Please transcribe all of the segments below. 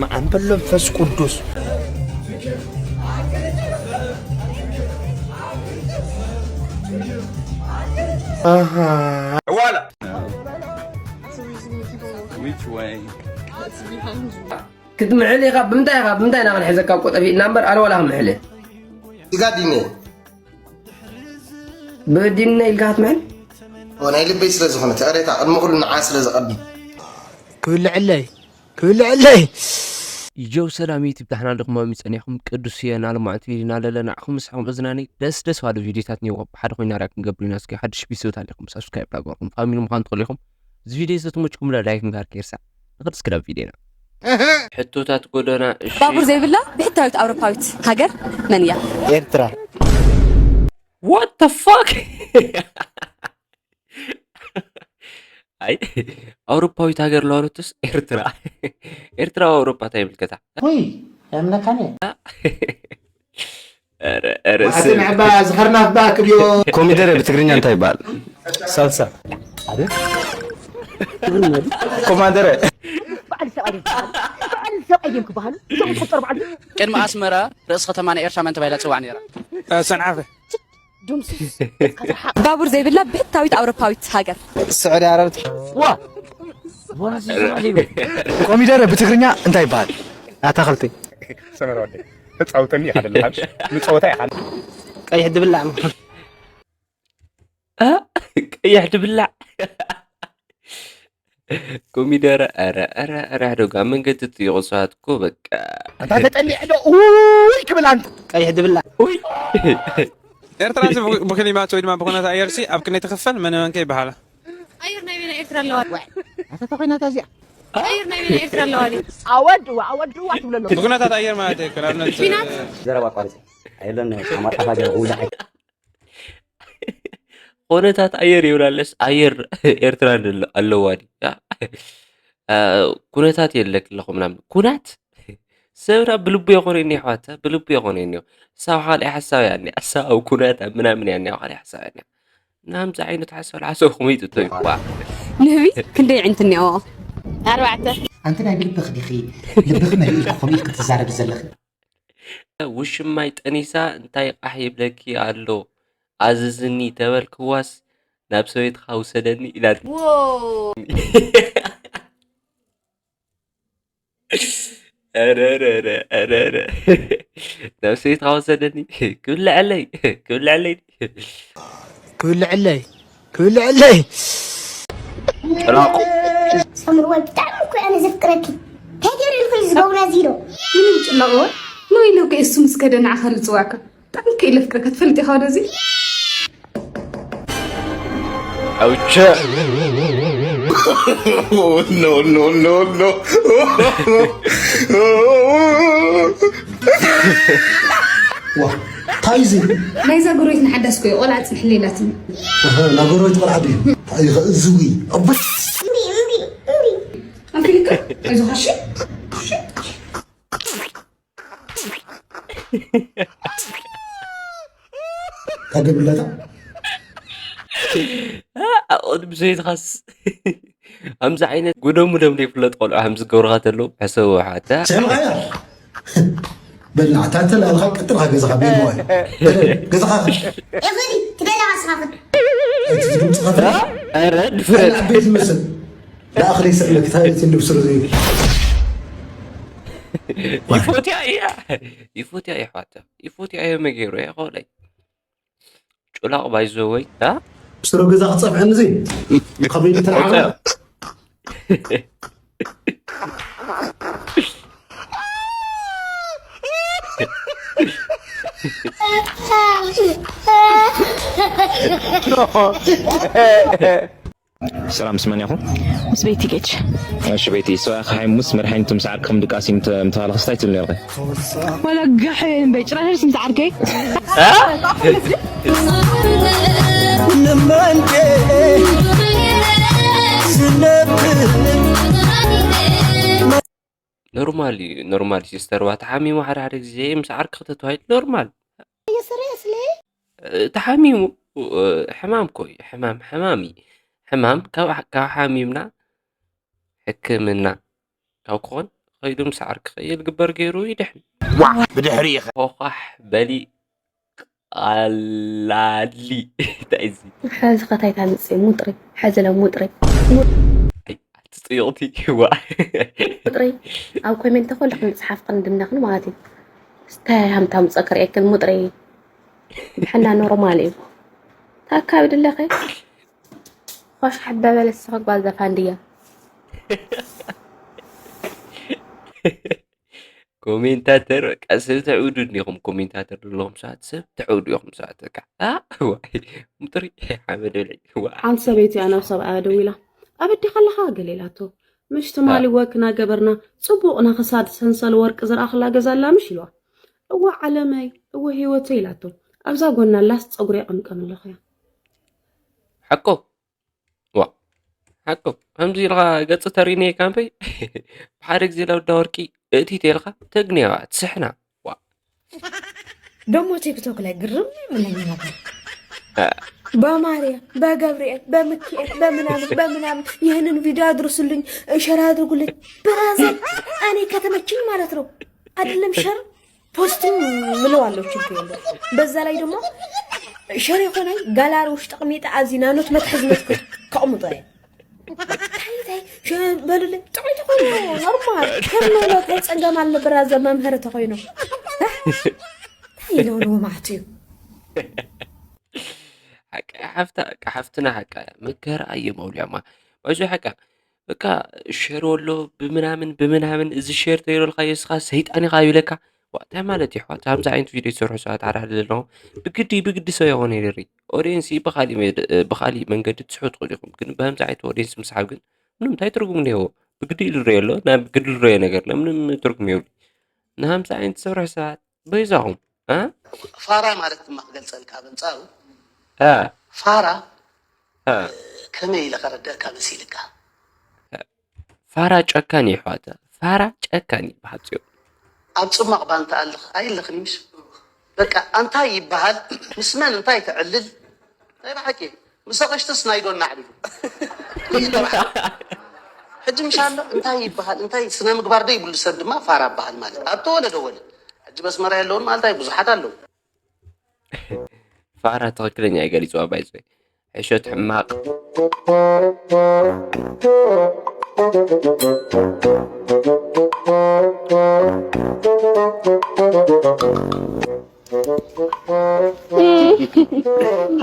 መዓን በሎ መንፈስ ቅዱስ። ኣሃ። Voilà. Which way? ክትምዕል ኢኻ። ብምንታይ ኢኻ? ብምንታይ ኢና ክንሕዘካ? እኮ ጠፊእና እምበር ኣነ ዋላ ክምሕል እየ። ስጋ ዲነ። ብዲነ ኢልካ ክትምዕል? ኦ፣ ናይ ልበይ ስለ ዝኾነ፣ ትዕሬታ ቅድሚ ኩሉ ንዓ ስለ ዝቐድም። ክብልዕለይ፣ ክብልዕለይ። ዮው ሰላም ዩቲብ፣ ዳሕና ድኹም ኣሚፀኒኹም? ቅዱስ እየ። ናሎማዕንቲ ቪዲዮና ለለ ንዓኹም ምስሕኹም እዝናኒ ደስ ደስ ባሉ ቪዲዮታት እኒአዎ። ብሓደ ኮይና ሪያክት ክንገብር ኢና። እስኪ ሓድሽ ቤተሰብ ኣለኹም ሳብስክራይብ ዳግበርኩም ፋሚሊ ምዃን ትኽእሉ ኢኹም። እዚ ቪዲዮ እዚ ተመችኩም ለ ላይክ ምግባር ከይርሳዕ። ንኽድ እስክዳብ ቪዲዮና። ሕቶታት ጎደና፣ እሺ። ባቡር ዘይብላ ብሕታዊት ኣውሮፓዊት ሃገር መን እያ? ኤርትራ። What the fuck? ኣይ፣ ኣውሮፓዊት ሃገር ለዋለትስ ኤርትራ። ኤርትራ ኣብ ኣውሮፓ እንታይ ይምልከታ? ወይ፣ ያምለካኒ። ኧረ፣ ኧረ፣ ማዕተ ስም። ምዕባ ዝኸርናፍ በኣ ክብዮ። ኮሚደረ ብትግርኛ እንታይ ይበሃል? ሳልሳ። ኮማንደረ። በዓል ሰብኣይ ድዮም ክበሃሉ? በዓል ሰብኣይ ድዮም ክበሃሉ? እዞም ዝቁጠሩ በዓል ድዮም? ቅድሚ ኣስመራ ርእሲ ከተማ ናይ ኤርትራ መን ተባሂላ ትጽዋዕ ነይራ? እ፣ ሰንዓፈ። ድምሱስ። ባቡር ዘይብላ ብሕታዊት ኣውሮፓዊት ሃገር። ስዑዲ ዓረብ። ዋ! ኮሚደረ ብትግርኛ እንታይ ይበሃል? ኣታኽልቲ። ሰመረ ወደይ፣ ተጻውተኒ ኢኻ ደለኻ። ምጸወታ ኢኻ። ቀይሕ ድብላዕ። እ? ቀይሕ ድብላዕ። ኮሚደረ፣ ኧረ፣ ኧረ፣ ኧረ፣ ኣሕደጋ መንገዲ ጥይቑ ሰባት እኮ በቃ። ኣንታ ተጠሊዐ ዶ? ኡይ ክብል ኣንታ። ቀይሕ ድብላዕ። ኡይ። ኤርትራ እዚ ብ-፣ ብክሊማት ወይ ድማ ብኩነታት ኣየር ሲ ኣብ ክንደይ ትኽፈል? መን መን ከ ይበሃላ? ኣየር ናይ በይና ኤርትራ ኣለዋ። ዋይ፣ ኣታ ተኾይናታ እዚኣ። ኣየር ናይ በይና ኤርትራ ኣለዋ ድዩ? ኣወድዋ፣ ኣወድዋ ትብሎ ኣሎ። ብኩነታት ኣየር ማለት እዩ፣ ንኣብነት፣ ፊናት? ዘረባ ኣቋሪጸ። ኣየለን፣ ኣማርሓ ሃገር ውላዕ። ኩነታት ኣየር ይብላለስ፣ ኣየር ኤርትራ እንድለ-፣ ኣለዋ ድዩ? ያ? እ፣ ኩነታት የለክ ኣለኹ ምናምን። ኩናት? ሰብና ብልቡ የኾነ እኒ ኣሕዋት፣ ብልቡ የኾነ እኒ። እሳ ኣብ ካልኣይ ሓሳብ እያ እኒኣ። እሳ ኣብ ኩናት ኣብ ምናምን እያ እኒኣ፣ ኣብ ካልኣይ ሓሳብ እያ እኒኣ። ናምዚ ዓይነት ሓሳብ ልሓሰብኩም ይጥቶ ይኳ። ንህቢ ክንደይ ዕንት እኒኦ? ኣርባዕተ። ኣንቲ ናይ ብልብኽ ዲኺ? ልብኺ መሊእኪ ከምኡ ኢልኪ ትዛረቢ ዘለኺ? ውሽማይ ጠኒሳ እንታይ ቃሕ ይብለኪ ኣሎ? ኣዝዝኒ ተበልክዋስ ናብ ሰበይትኻ ውሰደኒ ኢላትኒ። ዎ። ኧረ፣ ኧረ፣ ኧረ፣ ኧረ፣ ኧረ። ናብ ሰበይትኻ ውሰደኒ። ክብልዐለይ፣ ክብልዐለይ። ክብልዐለይ፣ ክብልዐለይ። ጭራቆ። ሳምርዋይ ብጣዕሚ እኮ እየ ኣነ ዘፍቅረኪ። እንታይ ገይሩ ኢልኩ እዩ ዝገብሮ እዚ ኢሉ? ምንም ጭላቆ። ንወይለ እኮ እሱ ምስ ከደ ንዓኻ ልጽዋዕካ። ብጣዕሚ እኮ ኢለ ፍቅረካ ትፈልጥ ኢኻ ወደዚ። ኣውቸ። No, no, no, no. ዋ፣ እንታይ እዚ? ናይዛ ጎረቤትና ሓዳስ እኮ እዩ፣ ቆልዓ ጽንሕለይ ኢላትኒ። ኣሃ፣ ናይ ጎረቤት ቆልዓ ድዩ? እንታይ እዩ ኸ እዚ ዊ? ኣቦይ! እምቢ፣ እምቢ፣ እምቢ። ኣንፊልካ? ኣይዞኻ፣ እሺ? እሺ? ታገብለታ? ኣብ ቅድሚ ሰበይትኻስ ከምዚ ዓይነት ጉደም ሙደም ዘይፍለጥ ቆልዑ ከም ዝገብሩኻ ተለዉ ሕሰቡ፣ ኣሕዋት። ስዕምኻ እያ። በል፣ ንዓታ እንተ ላልኻ ቀጥልኻ ገዛኻ ቤት ዋይ። በል፣ ገዛኻ ኸድ። እኽሊ ትደላ ስኻ ኸድ። እቲ ድምፅኻ ትረፍ። ኧረ፣ ድፍረት። ኣነ ዓበይቲ ይመስል። ንኣኽሊ ይስዕመኪ፣ እንታይ እቲ ንብስሩ ዝብል? ይፎትያ እያ። ይፎትያ እያ፣ ኣሕዋት። ይፎትያ እየ መገይሩ፣ እየ ቆልዐይ። ጩላቕ ባይዘወይ፣ ዳ? ስሮ ገዛ ክጸፍዐኒ እዚ። ከመይ ኢሉ ተለዓለ? ሰላም፣ ምስ መን ኢኹም? ምስ ቤቲ ጌች። እሺ ቤቲ፣ ሰብኣይኺ ሓሚሙስ መድሓኒቱ ምስ ዓርክኺ ምድቃስ እዩ ምተ-፣ ምተባልኽስ እንታይ ትብሊ ነይርኺ? ዋላ ጋሕ እምበይ፣ ጭራሽ ምስ ዓርከይ። ኖርማል እዩ፣ ኖርማል እዩ ሲስተር፣ ዋ ተሓሚሙ ሓደ ሓደ ግዜ ምስ ዓርክኺ ተተባሂሉ ኖርማል። Seriously? ተሓሚሙ፣ ሕማም እኮ እዩ፣ ሕማም፣ ሕማም እዩ። ሕማም ካብ፣ ካብ ሓሚምና ሕክምና ካብ ክኾን ኸይዱ ምሳዕር ክኸይል ግበር ገይሩ ይድሕን። ብድሕሪ ኢኸ ኾዃሕ በሊ ኣላሊ እንታይ እዚ ሐዚ ኸታይታ ምፅእ ሙጥሪ ሐዚ ለ ሙጥሪ ኣትፅይቕቲ ዋ ሙጥሪ ኣብ ኮሜንት ተኮልክ ምፅሓፍ ክንድነኽን ማለት እዩ። ስታይ ሃምታ ምፀ ክርእየክን ሙጥሪ ብሕና ኖርማል እዩ። ታካብ ድለኸ ኳሽ ሕበበለ ስኸ ጓል ዘፋንድያ ኮሜንታተር በቃ ሰብ ተዕውዱ እኒኹም ኮሜንታተር ዘለኹም ሰባት ሰብ ተዕውዱ ኢኹም ሰባት በቃ ሙጥሪ ሓመድ ብልዒ ዋ ሓንቲ ሰበይቲ እያ ናብ ሰብኣያ ደዊላ ኣብ ኣዴኻ ኣለኻ ገለ ኢላቶ። ምሽ ትማሊ ወክ እናገበርና ፅቡቕ ናይ ክሳድ ሰንሰል ወርቂ ዝረኣኽላ ገዛ ኣላ ምሽ ኢልዋ። እወ ዓለመይ እወ ህይወተይ ኢላቶ። ኣብዛ ጎና ኣላስ ፀጉሪ የቐምቀም ኣለኹ እያ። ሓቆ ዋ ሓቆ ከምዚ ኢልካ ገፅ ተሪኒ ካምፐይ ብሓደ ግዜ ለብዳ ወርቂ እቲ ተልካ ተግንያዋ ትስሕና ዋ ደሞ ቲክቶክ ላይ ግርም የምለኝ ነበር። በማርያም በገብርኤል በምክኤል በምናምን በምናምን ይህንን ቪዲዮ አድርሱልኝ፣ ሸር አድርጉልኝ። ብራዘር እኔ ከተመችኝ ማለት ነው አይደለም ሸር ፖስትም ምለዋለሁ ችግር የለው። በዛ ላይ ደግሞ ሸር የኮነ ጋላሪ ውሽጥ ጠቅሜጣ ኣብዚ ናኖት መትሐዝነት ከቅምጦ እየ። እንታይ እንታይ ሸ- በሉለይ ጥዑይ ተኮይኑ ኖርማል ከም ኖሎ እንታይ ፀገም ኣሎ ብራዘር መምህር ተኮይኑ እንታይ ኢለውልዎ ማለት እዩ። ሓቃ ሓፍታ ሓቃ ሓፍትና ሓቃ መከራ ኣየ መውሊያማ ባይዞ ሓቃ በቃ ሸር ወሎ ብምናምን ብምናምን እዚ ሸር ተይረልካ የስኻ ሰይጣን ኢኻ ይብለካ ዋ እንታይ ማለት እዩ ኣሕዋት ከምዚ ዓይነት ቪድዮ ዝሰርሑ ሰባት ሓዳሓደ ዘለኹም ብግዲ ብግዲ ሰብ ይኾነ ይደሪ ኦዲየንስ ብኻሊእ መድ- ብኻሊእ መንገዲ ትስሑ ትኽእሉ ኢኹም ግን በምዚ ዓይነት ኦዲየንስ ምስሓብ ግን ምንም እንታይ ትርጉም እኒሄዎ ብግዲ ኢሉ ዝረዮ ኣሎ ናብ ግዲ ዝረዮ ነገር ለ ምንም ትርጉም የብሉ ንሃምዚ ዓይነት ዝሰርሑ ሰባት በይዛኹም እ ፋራ ማለት ድማ ክገልፀልካ በንፃሩ እ ፋራ እ ከመይ ኢለ ከረደእካ መሲልካ ፋራ ጨካን እዩ ኣሕዋት ፋራ ጨካን እዩ ብሓፂሩ ኣብ ፅማቕ ባንታ ኣለኽ ኣይለኽን ምሽ በቃ ኣንታይ ይበሃል ምስ መን እንታይ ተዕልል ናይ ብሓቂ ምስ ኣቐሽትስ ናይ ዶና ኣዕልሉ ሕጂ ምሽ ኣሎ እንታይ ይበሃል እንታይ ስነ ምግባር ዶ ይብሉ ሰብ ድማ ፋራ በሃል ማለት ኣብ ተወለደ ወለ ሕጂ በስመራ የለውን ማለት ኣይ ብዙሓት ኣለዉ ፋራ ትኽክለኛ ይገሊፅዋ ባይዘ ሕሾት ሕማቕ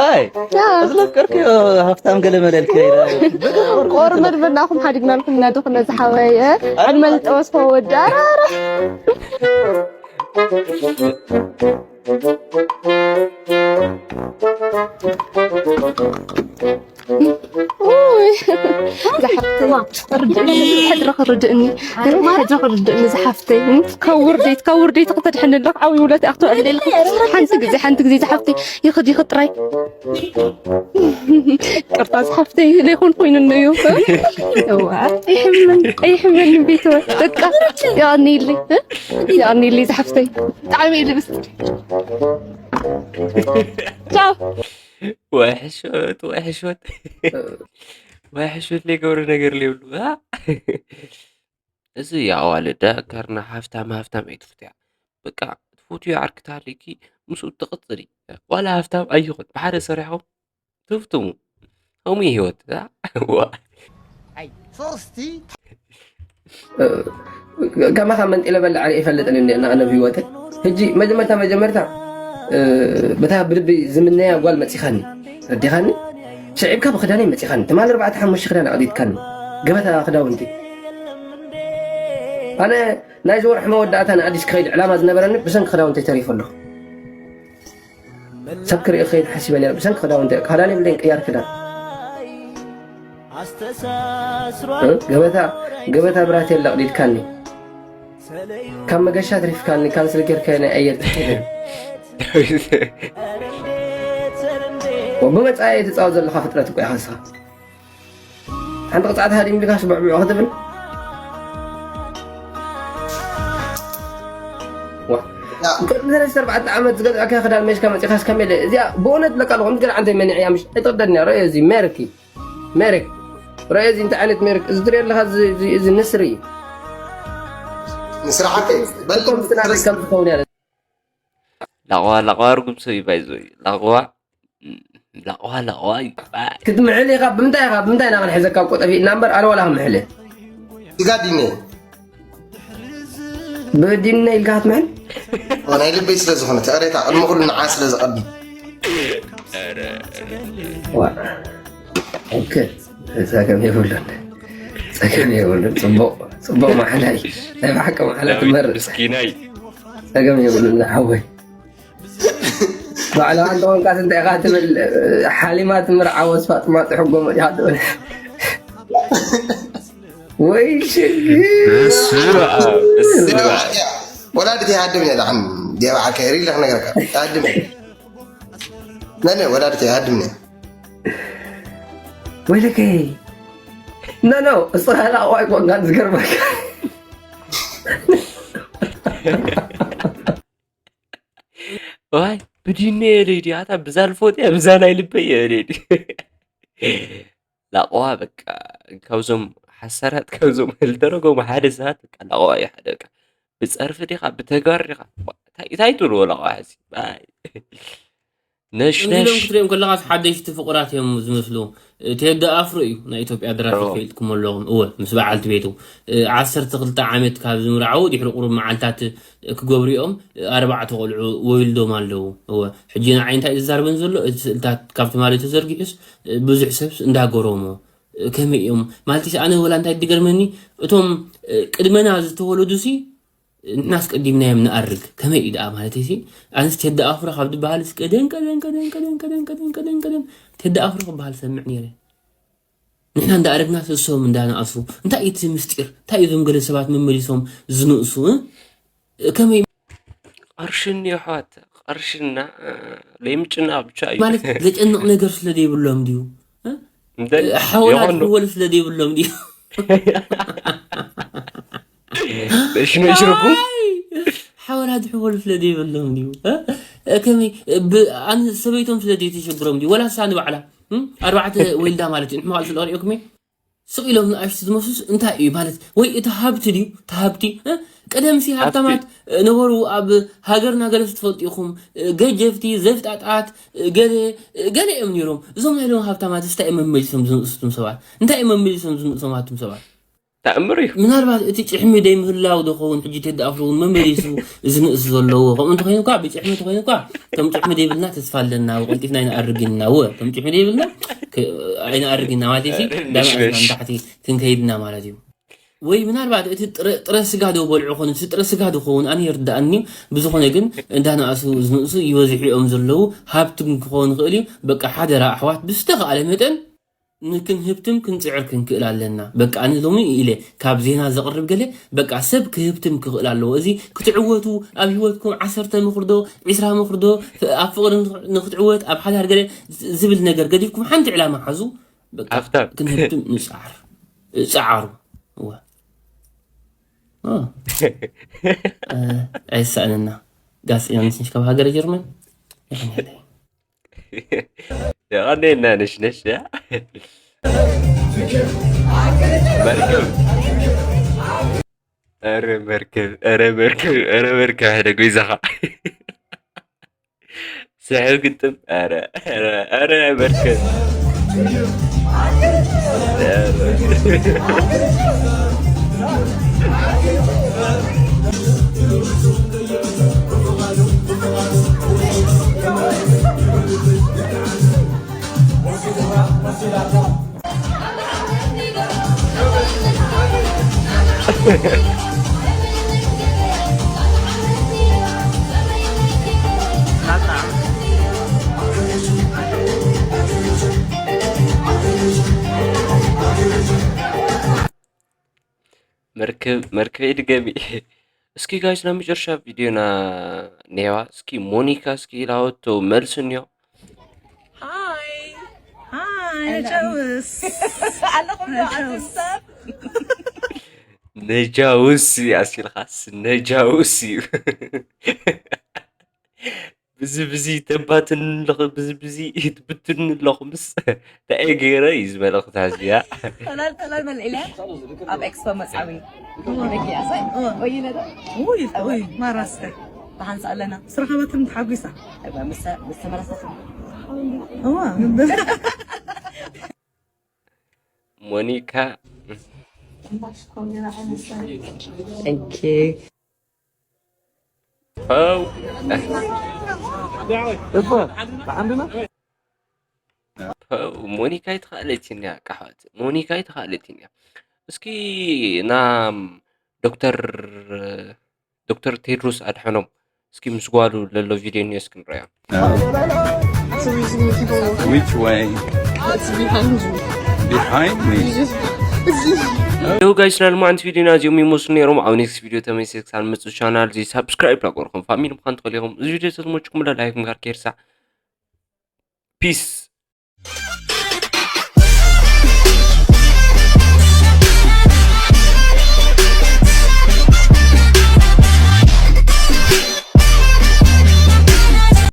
ሃይ እዚ ለፍቀርክዮ ሃፍታም ገለ መለልክ ቆርመድ በናኹም ሓዲግናልኩም ነድኹ ነዝሓወየ ዕድመ ዝጠወስኮ ወዲ ኣራራ ዝሓፍተይ ሕድሪ ክርድእኒ ሕድሪ ክርድእኒ ዝሓፍተይ ካብ ውርደት ካብ ውርደት ክተድሕኒ ኣለክ ዓብይ ውለት ኣክተውዕል ሓንቲ ግዜ ሓንቲ ግዜ ዝሓፍተይ ይኽድ ይኽድ ጥራይ ቅርታ ዝሓፍተይ ዘይኮን ኮይኑ እዩ ኣይሕመን ኣይሕመን ቤት በቃ የቐኒልይ የቐኒልይ ዝሓፍተይ ብጣዕሚ ልብስ ቻው ወይ ሕሾት ወይ ሕሾት ወይ ሕሾት ዘይገብሮ ነገር ዘይብሉ እዚ ኣዋልድ ከርና ሃፍታም ሃፍታም ኣይትፍትያ በቃ ትፈትዮ ዓርኪ ተሃልይኪ ምስኡ ትቕፅሊ ዋላ ሃፍታም ኣይኹን ብሓደ ሰሪሕኹም ትፍትሙ ከምኡ እዩ ህይወት ከማኻ መንጢለ በላዕ ርኢ ይፈልጥን እንደ ኣነ ኣብ ህይወተይ ሕጂ መጀመርታ መጀመርታ በታ ብልቢ ዝምነያ ጓል መፂኻኒ ረዲኻኒ ስዒብካ ብክዳነይ መፂኻኒ ትማሊ ኣርባዕተ ሓሙሽተ ክዳን ኣቕዲድካኒ ገበታ ክዳውንቲ ኣነ ናይ ዝወርሒ መወዳእታ ንኣዲስ ክኸይድ ዕላማ ዝነበረኒ ብሰንኪ ክዳውንተይ ተሪፈ ኣለኹ ሰብ ክርኢ ክኸይድ ሓሲበ ነረ ብሰንኪ ክዳውንተይ ክዳን የብለይን ቅያር ክዳን ገበታ ገበታ ብራቴል ኣቕዲድካኒ ካብ መገሻ ትሪፍካኒ ካንስል ጌርካዮ ናይ ኣየር ትኬት ብመጻኢ ትጻወት ዘለኻ ፍጥረት እኮ ኢኻ ንስኻ ሓንቲ ቅጻዕቲ ሃዲም ኢልካ ስብዕብዑ ክትብል ቅድሚ ሰለስተ ኣርባዕተ ዓመት ዝገዛእካ ክዳን መሽካ መፂኻስ ከመይ ኢለ እዚኣ ብእውነት ለካ ኣለኹ ምስ ገለ ዓንተይ መኒዐያ ምሽ ኣይትቕደድኒ ርኦ እዚ ሜርኪ ሜርክ ረአ እዚ እንታይ ዓይነት ሜርክ እዚ ትሪኦ ኣለኻ? እዚ- እዚ- እዚ ንስሪ እዩ። ንስርዓተይ በልኩም ስናበይ ከም ዝኸውን ያለ ላቕዋ ላቕዋ ርጉም ሰብ እዩ ባይዘይ ላቕዋ ላቕዋ ላቕዋ እዩ። ክትምዕል ኢኻ። ብምንታይ ኢኻ ብምንታይ ኢና ክንሕዘካ እኮ ጠፊእና እምበር ኣልዋላ ክምሕል እየ። ስጋ ዲነ ብዲነ ኢልካ ክትምዕል ናይ ልበይ ስለ ዝኾነ ተቕሬታ ቅድሚ ኩሉ ንዓ ስለ ዝቐድም ዋ። ኦኬ። ጸገም የብሉን። ጸገም የብሉን። ጽቡቕ ጽቡቕ ማሕላ እዩ። ናይ ብሓቂ ማሕላ ትመርጽ። ምስኪናይ ጸገም የብሉን ዝሓወይ። ባዕላ እንተ ኮንካ እንታይ ኢኻ ትብል? ሓሊማ ትምርዓወስ ፋጥማ ትሕጎሞ ዲኻ ትብል? ወይ ሽግር። በስመ ኣብ በስመ ኣብ ወላዲት ይሃድም እያ ደሓን ዲያ በዓልካ ሪለ ክነግረካ ይሃድም እያ ነነ ወላዲት ይሃድም እያ ወይለከይ ኖ ኖ እስኻ ላቕዋ ኣይኮንካን ዝገርመካ ዋይ ብዲነ የለይ ድያ እታ ብዛ ልፎጥ እያ ብዛ ናይ ልበይ የለይ ድዩ ላቕዋ በቃ ካብዞም ሓሳራት ካብዞም ልተረጎሙ ሓደ ሰባት በቃ ላቕዋ እዩ ሓደ በቃ ብፀርፊ ዲኻ ብተግባር ዲኻ እንታይ እንታይ ትብልዎ ላቕዋ ሕዚ ኣይ ነሽ ከምዚ ኢሎም ነሽ ክትሪኦም ከለኻስ ሓደሽቲ ፍቑራት እዮም ዝመስሉ። ቴዲ ኣፍሮ እዩ ናይ ኢትዮጵያ ደራፊ እዎ። ትፈልጥኩም ኣለኹም። እወ ምስ በዓልቲ ቤቱ እ፣ ዓሰርተ ክልተ ዓመት ካብ ዝምርዓዉ ድሕሪ ቁሩብ መዓልታት ክገብሩ እዮም። ኣርባዕተ ቆልዑ ወይልዶም ኣለዉ። እወ ሕጂ ንዓይ እንታይ ዝዛርበን ዘሎ እቲ ስእልታት ካብቲ ማለት ተዘርጊሑስ እ፣ ብዙሕ ሰብስ እንዳገረሞ እ፣ ከመይ እዮም ማለት ኣነ ወላ እንታይ ዝገርመኒ እቶም እ፣ ቅድመና ዝተወለዱሲ ንሕና ኣስቀዲምናዮም ንኣርግ ከመይ እዩ ደኣ ማለት እዚ ኣንስ ቴዲ ኣፍሮ ካብ ዝበሃል ቀደም ቀደም ቀደም ቀደም ቀደም ቀደም ቀደም ቀደም ቴዲ ኣፍሮ ክበሃል ሰምዕ ነይረ ንሕና እንዳኣረግና እሶም እንዳነኣሱ እንታይ እዩ እቲ ምስጢር እንታይ እዩ እዞም ገለ ሰባት መመሊሶም ዝንእሱ እ? ከመይ ቅርሽኒ ኣሕዋት ቅርሽና ለይምጭና ብቻ እዩ ማለት ዘጨንቕ ነገር ስለ ዘይብሎም ድዩ እ? እንደን ሓወላ የኾኑ ዝወል ስለ ዘይብሎም ድዩ እሺ ነሽረኩም ሓወላ ዝሕወሉ ስለ ዘይብሎም ድዩ እ? ከመይ ብ- ኣን- ሰበይቶም ስለ ዘይተሸግሮም ድዩ ወላ ሳኒ ባዕላ እም? ኣርባዕተ ወይልዳ ማለት እዩ ንሕማል ስለ ሪኦኩም ስቕ ኢሎም ንኣሽቱ ዝመስሉስ እንታይ እዩ ማለት ወይ እቲ ሃብቲ ድዩ እቲ ሃብቲ እ? ቀደምሲ ሃብታማት እ፣ ነበሩ ኣብ ሃገርና ገለ ትፈልጡ ኢኹም እ፣ ገጀፍቲ ዘፍጣጣት እ፣ ገለ እ፣ ገለ እዮም ነይሮም እዞም ናይ ሎም ሃብታማት እንታይ እዮም መመሊሶም ዝንእሱም ሰባት እንታይ እዮም መመሊሶም ዝንእሶም ኣቱም ሰባት ተኣምር እዩ ምናልባት እቲ ጭሕሚ ደይ ምህላው ዶ ኸውን ሕጂ ቴዲ ኣፍሮ እውን መመሊሱ እዚ ንእስ ዘለዎ ከምኡ እንተኮይኑ እኳ ብጭሕሚ እንተኮይኑ እኳ ከም ጭሕሚ ደይብልና ተስፋ ኣለና ቀልጢፍና ኣይንኣርግ ኢና ወ ከም ጭሕሚ ደይብልና ኣይንኣርግ ኢና ማለት ሲ ዳማስና ንታሕቲ ክንከይድና ማለት እዩ ወይ ምናልባት እቲ ጥረ ስጋ ዶ በልዑ ኾኑ እቲ ጥረ ስጋ ዶ ኸውን ኣነ ይርዳእኒ ብዝኾነ ግን እንዳነኣሱ ዝንእሱ ይበዝሑ እዮም ዘለዉ ሃብቲ ክኸውን ይኽእል እዩ በቃ ሓደራ ኣሕዋት ብዝተኻእለ መጠን ንክንህብትም ክንፅዕር ክንክእል ኣለና። በቃ ኣነ ሎሚ ኢለ ካብ ዜና ዘቕርብ ገለ በቃ ሰብ ክህብትም ክኽእል ኣለዎ። እዚ ክትዕወቱ ኣብ ህይወትኩም ዓሰርተ ምኽርዶ ዒስራ ምኽርዶ ኣብ ፍቕሪ ንኽትዕወት ኣብ ሓዳር ገለ ዝብል ነገር ገዲፍኩም ሓንቲ ዕላማ ሓዙ። በቃ ሃብታም። ክንህብትም ንፅዓር ፅዓሩ። እወ እ፣ ኣይሳእንና ጋዜጠኛ ንስንሽ ካብ ሃገረ ጀርመን ይኽንያለይ የቐኔና ነሽነሽ ያ መርከብ ኧረ መርከብ ኧረ መርከብ ኧረ መርከብ ሓደ ጎይዛኻ ስሕብ ግጥም ኧረ ኧረ ኧረ መርከብ መርከብ መርከበይ ድገሚ እስኪ ጋይስ ናብ መጨረሻ ቪድዮና ኔዋ እስኪ ሞኒካ እስኪ ላወቶ መልስ እኒዮ Hi. Hi, Joes. ኣለኹም ዶ ኣትንሰብ ነጃውስ ኣሲልኻስ ነጃውስ እዩ ብዚ ብዚ ተባትን ኣለኹ፣ ብዚ ብዚ ትብትን ኣለኹ ምስ እንታይ ገይረ እዩ ዝበለ ክታዝያ። ጠላል ጠላል በል ኢለ ኣብ ኤክስፖ መጻዊ ወይለ ዶ ውይ ውይ ማራስከ ብሓንሳ ኣለና ምስ ረኸበትን ተሓጒሳ ምስ ተመለሰት እዋ ሞኒካ Thank you. ው ሞኒካ ይተኻእለትንያ ቃሓት ሞኒካ ይተኻእለትንያ። እስኪ ና ዶክተር ዶክተር ቴድሮስ ኣድሓኖም እስኪ ምስ ጓሉ ለሎ ቪድዮ እኒኦ እስኪ ንረዮ። Which way? Behind me. ዮ ጋይስ ናይ ልማዓንቲ ቪዲዮና እዚኦም ይመስሉ ነይሮም። ኣብ ኔክስት ቪዲዮ ተመልሰ ክሳብ ንመፅእ ቻናል እዚ ሳብስክራይብ ዳገርኩም ፋሚሊ ምዃን ትኽእሉ ኢኹም። እዚ ቪዲዮ ተዝመችኩም ላ ላይክ ምግባር ከይርሳዕ። ፒስ።